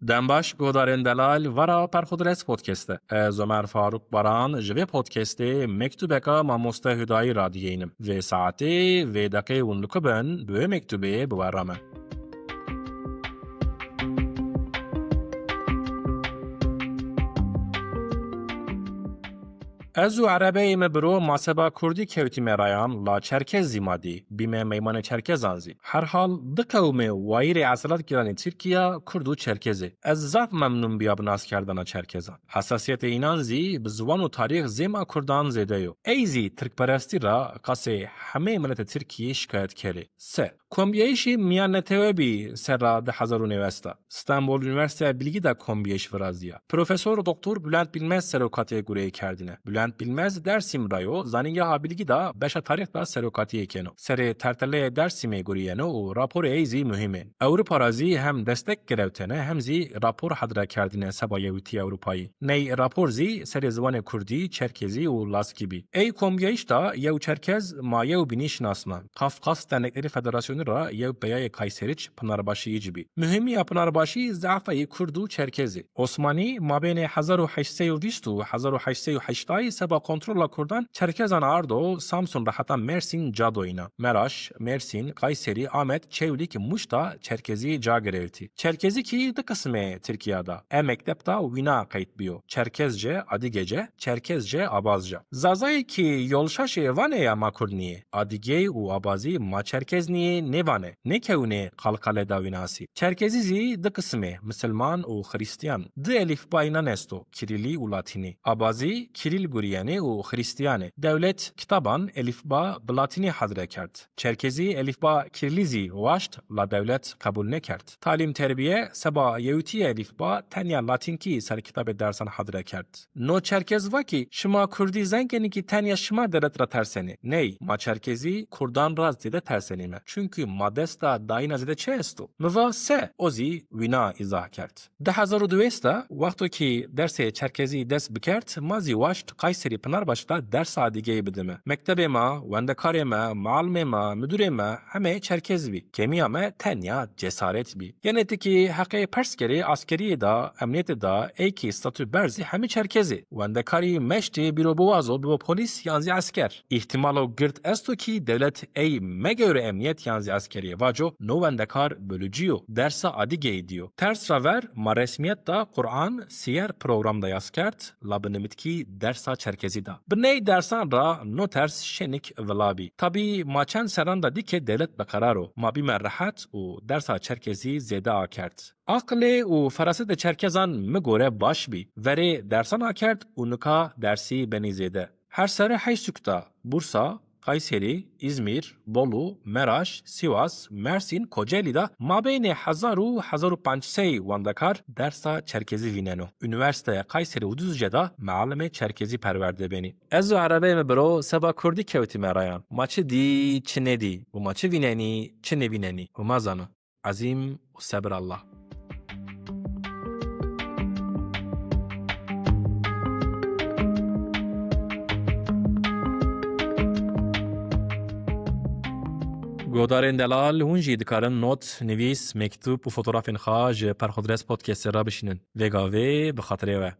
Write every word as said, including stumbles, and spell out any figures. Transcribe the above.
Dem baş, guhdarên delal, vara Perxudres Podcast e. Ez Omer Faruk Baran ji vê podcastê mektubeka mamoste Hudayî radiyeynim. Vê saetê, vê deqê hûn dikubin, bi wê mektubê bi we re me. Ez û erebeyê me biro ma seba kurdî kewtîme rayan, la çerkez zî ma dî, bîme meymanê çerkezan zî. Herhal, di qewmê wayîrê eselat giranê Tirkiya, kurd û çerkezê. Ez zaf memnûn biya bi naskerdana çerkezan. Hesasiyetê înan zî bi ziwan û tarîx zêma kurdan zêde yo. Ey zî tirkperestî ra qasê hemê miletê Tirkiyê şikayet kerê. Se. Kombiyayîşê miyan netewebî serra du hezar û newesta. Stenbol Unîversîteya Bilgî de kombiyayîş viraziya. Profesor Doktor Bülent Bilmez serokatiyê gureyê kerdîne. Bülent Bilmez Dersim ra yo, zanîngeha Bilgî de beşa tarîx de serokatiyê keno. Serê terteleyê Dersimê guriyeno û raporê ey zî muhîm ê. Ewropa ra zî hem destek girewtene hem zî rapor hedre kerdine seba Yewîtiya Ewropayî. Ney rapor zî serê ziwanê kurdî, çerkezî û laskî bî. Ey kombiyayîş de yew çerkez ma yew bînî şinasna. Kafkas Derneklerî Federasyonî ra yew peyayê Kayseriç Pınarbaşıyıcı bî. Muhîmiya Pınarbaşî zafayî kurd û çerkezî. Osmanî mabênê hezar û heşt sey û bîst û hezar û heşt sey û heştayî seba kontrola kurdan çerkezan ardo Samsun ra heta Mersîn ca doyîna. Meraş, Mersîn, Kayseri, Amed, Çewlîg, Mûş da çerkezî ca girewtî. Çerkezî kî du qismê Tirkiya da. E mekteb da wîna qeyd biyo. Çerkezce, Adigece, Çerkezce, Abazca. Zazayê kî yolşaşê Vanê ya ma kurd nîyê. Adigey û Abazî ma çerkez nîyê nêvanê. Nêkewinê qalqale da wînasî. Çerkezî zî du qismê, misilman û xirîstiyan. Du elîfbayî nan esto, kirîlî û latînî. Abazî kirîl gurîyenê û xirîstiyanê. Dewlet kitaban elîfba bi latînî hadre kerd. Çerkezî elîfba kirîlî zî waşt la dewlet qebûl nêkerd. Talîm terbiye seba yewîtiyê elîfba tenya latînkî ser kitabê dersan hadre kerd. No çerkez va kî şima kurdî zengenî kî tenya şima dewlet ra tersenî. Ney, ma çerkezî kurdan ra zêde tersenîme. Çunkî ma desta dayîna zêde çi esto? Mi va se, o zî wîna îzah kerd. Di hezar û duwês de, wexto kî dersê çerkezî dest bikert, ma zî waşt Kayserî Pınarbaşı de dersa Adigeyî bidime. Mektebê me, wendekarê me, muallimê me, müdürê me, hemê çerkez bî. Kêmiya me tenya cesaret bî. Yenê ti kî heqê pers kerê askeriyê de, emniyetê de, ey kî statû berzî hemî çerkezî. Wendekarî meştê bîro biwazo bibo polîs yan zî esker. Îhtîmalo gird esto kî dewlet ey megewre emniyet yan zî eskeriyê vaco no wendekar bölücü yo, dersa Adigeyî diyo. Ters ra ver ma resmiyet da Quran, siyer program da yaz kerd, la bi nimitkî dersa çerkezî da. Bi ney dersan ra no ters şenik vila bî. Tabî ma çend serran da dî ke dewlet bi qerar o. Ma bîme rehet û dersa çerkezî zêde akerd. Aqilê û ferasetê çerkezan mi gore baş bî. Verê dersan akerd û nika dersî benî zêde. Her serê heşt sûk da Bursa, Kayseri, İzmir, Bolu, Meraş, Sivas, Mersîn, Kocaeli da mabeynê hezar û hezar û pênc sey wendekar dersa çerkezî vîneno. Unîversîteya Kayseri û Duzce da mealimê çerkezî perwerde benî. Ez û erebeyê me biro seba kurdî kewtîme rayan. Ma çi dî, çi nedî û ma çi vînenî, çi nevînenî. Hûma zana. Ezîm û sebir Allah. Guhdarên delal, hûn jî dikarin not, nivîs, mektûb û fotografên xwe ji Perxudres Podcastê re bişînin. Vê gavê bi xatirê we.